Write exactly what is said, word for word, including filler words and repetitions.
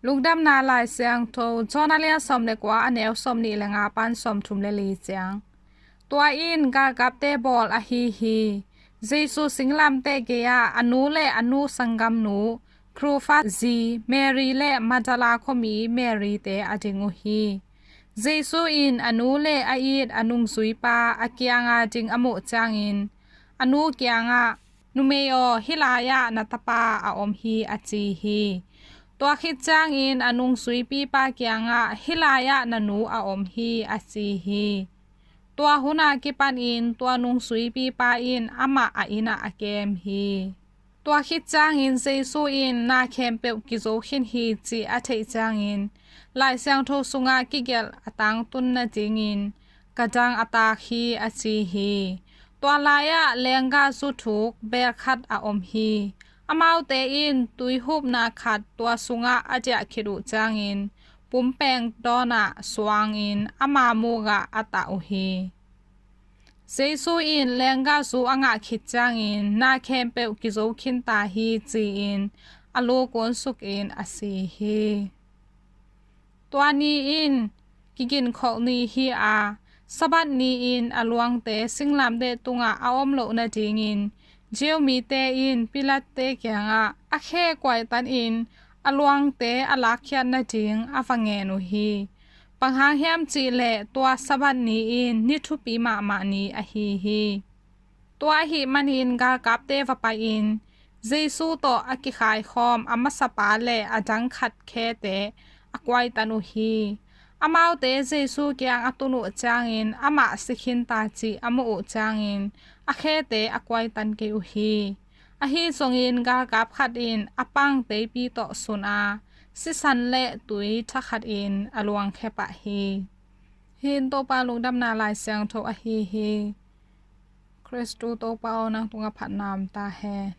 Lungdamna Lai Siangtho, John a lian sawm le kua, a neu sawm nih le nga pan sawm thum le li ciang. Tua in galkapte bawl ahi hi. Jesu singlamteh gei-ah a nu le a nu sanggamnu, Cleopas zi Mary le Magdala khuami Mary te a ding uh hi. Jesu in a nu le a it a nungzuipa a kianga ding a muh ciangin, a nu kiangah, "Numei aw, hih lai-ah na tapa a om hi," a ci hi. Tua khit ciangin a nungzuipipa kiangah, "Hih lai-ah na nu a om hi," a ci hi. Tua hun a kipanin tua nungzuipipa in amah a inn ah a kem hi. Tua khit ciangin Jesu in na khempeuh kizo khin hi cih a theih ciangin, Lai Siangtho sungah kigelh a tangtun nadingin, "Ka dang a taak hi," a ci hi. Tua lai-ah lenggahzu thuk beel khat a om hi. Amaute in tuihupna khat tua sungah a diah khit uh ciangin, pumpeng dawnah suangin ama mukah a tah uh hi. Jesu in lenggahzu a ngah khit ciangin, "Na khempeuh kizo khin ta hi," ci-in a lu kun sukin a si hi. Tua ni in kiginkholh ni hi a, Sabbath ni-in a luangte singlamteh tungah a om loh nadingin, Jew mite in Pilat te kiangah a khe kuaitanin a luangte a lakkhiat nading a va ngen uh hi. Bang hang hiam cih leh tua Sabbath ni in ni thupi mahmah ni ahi hi. Tua ahih manin galkapte va pai-in Jesu tawh a kikhaikhawm a masapa le a dang khat khete a kuaitan uh hi. Amaute Jesu kiang a tun uh ciangin amah si khin ta cih a muh uh ciangin a khete a kuaitan kei uh hi. Ahi zongin galkap khat in a pang teipi tawh sun a, sisan le tui thakhat in a luangkhe pah hi. Hih in Topa Lungdamna Lai Siangtho ahi hi. Khristu Topa aw, nang tungah phatna om ta hen.